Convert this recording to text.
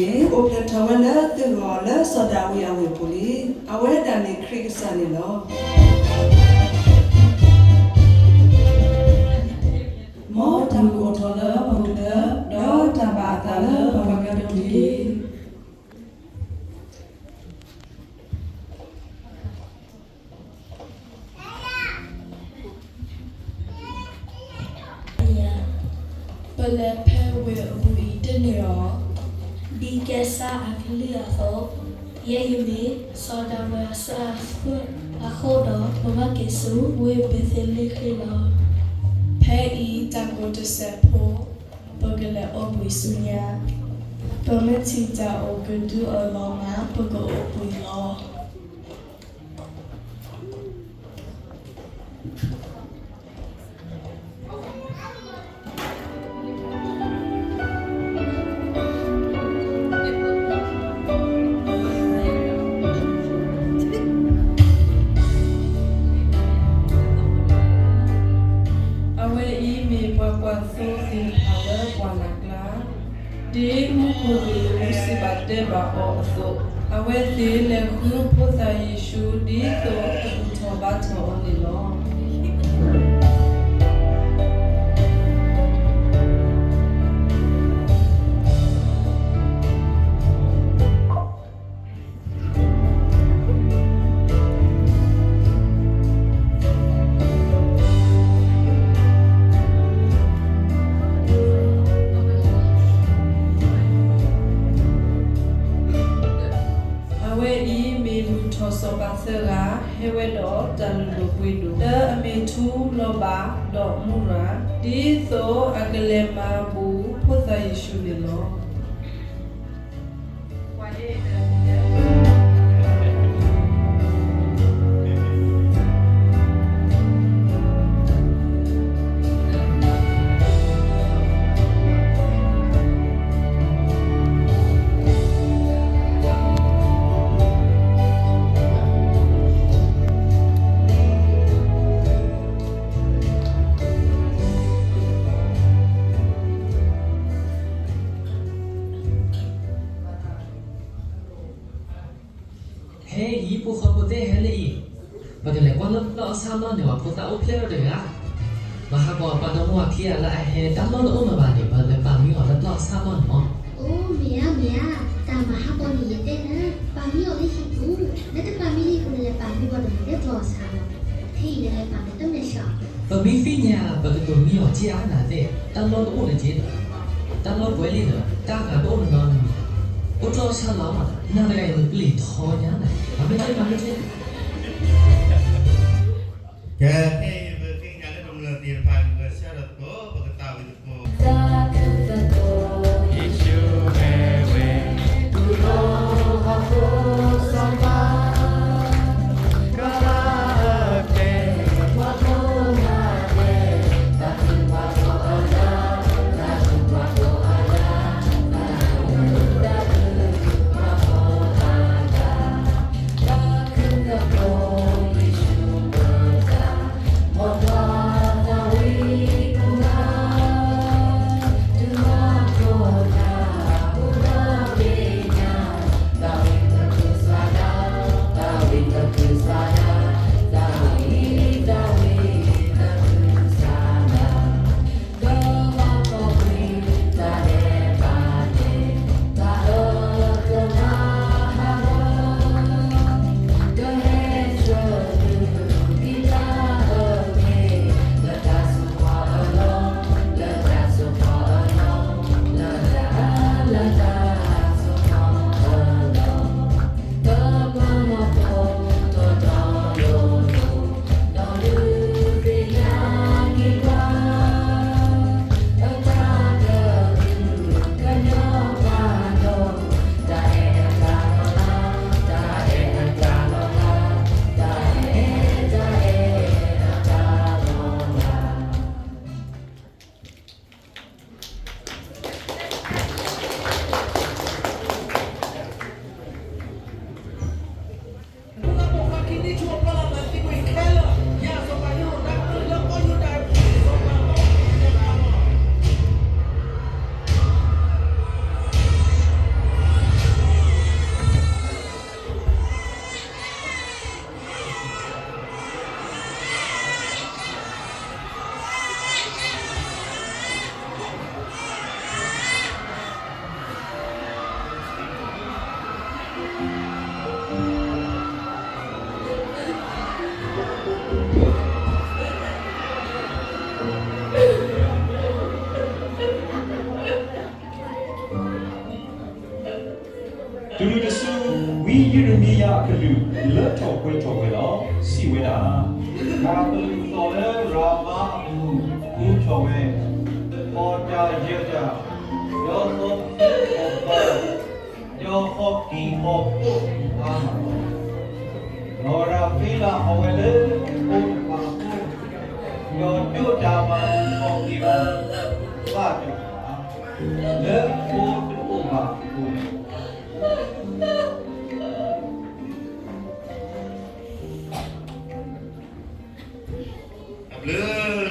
န့ၣ် အိၣ်ဖျဲၣ်ထီၣ်ဝဲလၢသုဂီၢ်လၢစီၤဒၤဝံးအဝ့ၢ်ပူၤလံ. အဝဲဒၣ်န့ၣ်ခရံာ်ကစၢ်န့ၣ်လီၤ. မ်တၢ်မူအိၣ်ထီၣ်လၢပှၤကတၢၢ်, ဒီးတၢ်ဘၣ်အသးလၢပှၤကညီတက့ၢ်. ပလဲၤဖဲဝ့ၢ်အပူၤအံၤတန့ၢ်လီၤ. ဒ်ကဲစၢ်အကလုၢ်အသိး, ယဲယမ့ၢ်စီၤဒၤဝံးအစၢၤအသွဲၣ်အဃိဒီး, ပဘၣ်က့ၤဆူဝ့ၢ်ဘ့ၤသလ့ဃ့ၣ်လီၤ. ဖဲအံၤတၢ်ကိးတစဲးဖိ, ပကလဲၤအိၣ်ဘှံးဆူညါ, ပမ့ၢ်ထံၣ်တၢ်အိၣ်ကဒုအလီၤမး ပကအိၣ်ဘှံးလီၤ. အဝဲအံၤမ့ၢ်ပှၤကွၢ်သိသ့ၣ်တဖၣ်လၢပှၢ်လၢ်ကျါ, ဒ်မူခိၣ်ဂ့ၢ်အူစံးဘၣ်တဲဘၣ်အီၤအသိး, အဝဲသ့ၣ်လဲၤဃုဖိသၣ်ယ့ၣ်ၡူး ဒ်သိးကဘူၣ်ထီၣ်ဘါထီၣ်အီၤန့ၣ်လီၤ. အဝဲအံၤမ့ၢ်မုၢ်ထီၣ်စီၤပၤသၢဂၤ ဟဲဝဲဒီးတၢ်လုၢ်ဒိၣ်ပှ့ၤဒိၣ် လၢအမ့ၢ်ထူလီၤဘၣ်ဒီးမူရၤ, ဒ်သိးအကလဲၤမၤဘူၣ်ဖိသၣ်ယ့ၣ်ၡူးန့ၣ်လီၤ. ဟဲအံၤ ဖိဃီဖိသ့ၣ် ဟဲလၢအံၤ, ပကလဲၤကွၢ်လၢပျီအီၣ်ဆၣ်လီၢ်န့ၣ် ပှၤဖိသၣ်အိၣ်ဖျဲၣ်ထီၣ်တဂၤ. မၤဟးဂီၤပှၤဒီမါဝၤခံဂၤလၢအဟဲတၢ်လီၢ်တအိၣ်လၢၤဘၣ်န့ၣ် ပလဲၤပာ်မံအီၤလၢပျီအီၣ်ဆၣ်လီၢ်န့ၣ်မီၢ်. အိ မ့ၢ်ဧါ မ့ၢ်ဧါ, တၢ်မၤဟးဂီၤန့ၣ်ယတဲနၤ, ပာ်မံအီၤလၢဟံၣ်ပူၤ, နတပာ်မံလၢဟံၣ်ပူၤ နလဲၤပာ်မံဘၣ်ဒီးမ့ၢ်လၢပျီအီၣ်ဆၣ်လီၢ်, ထဲအံၤနလဲၤပာ်န့ၣ်တမ့ၢ်ဆှီ. ပမ့ၢ်သ့ၣ်ညါ ပကတိၤမံအီၤက့ၤအါနၤသ့ၣ်, တၢ်လီၢ်တအိၣ်လၢၤက့ၤဒီး, တၢ်လီၢ်ပှဲၤလံဒီး တၢ်ဂၤတအိၣ်နီတမံၤ, အိၣ်တ့ၢ်အီၣ်ဆၣ်လီၢ်, နၤတဂၤအံၤန့ၣ်ပျံၤထီညါနၤ, မၤမ့ၢ်က့ၤ မၤမ့ၢ်က့ၤ. ကဲ ဖဲအံၤပသ့ၣ်ညါလၢ ပကမျၢၢ်သ့ၣ်တဖၣ်ဂုာ်ဂဲၤဆၢထၢၣ်သကိး ပကသးဝံၣ်သကိး. ယ့ၣ်ၡူးမ့ၢ်ဝဲ တူၢ်လိာ်ဟီၣ်ခိၣ်စီၤပၤ ကလၤအကဲ ပှၤကိးဂၤဒဲး တၢ်သူၣ်ပှၤကိးအလၤ တၢ်သူၣ်ပှၤကိးအလၤ တၢ်သူၣ်ပှၤကိးအလၤ တၢ်သူၣ်ပှၤကိးအလၤ ယ့ၣ်ၡူးမ့ၢ်တၢ် တုၤနုၤတစု, ဝံယံးရမံယၤအကလုၢ် လၢထီၣ်ပှဲၤထီၣ်ဝဲလီၤ. စံးဝဲဒၣ်, တၢ်ကလုၢ်သီၣ်လၢရၤမါအပူၤ ဃုထီၣ်ဝဲ, ဒီးတၢ်ယၢၢ်တၢ်, ဒီးဟီၣ်ကံၢ်ဟီၣ်ဘါ, ဒီးဟီၣ်ကံၢ်ဟီၣ်ဘိၣ်အါမးလီၤ. ဒီးရၤဖ့လးဟီၣ်ဝဲလၢအဖိတဖၣ်အဃိ, ဒီးဒိးတၢ်မၤဘူၣ်ထီၣ်က့ၤအီၤ ဘၣ်တဖၣ်, လၢအဖိတအိၣ်ဘၣ်အဃိလီၤ. အဘျုး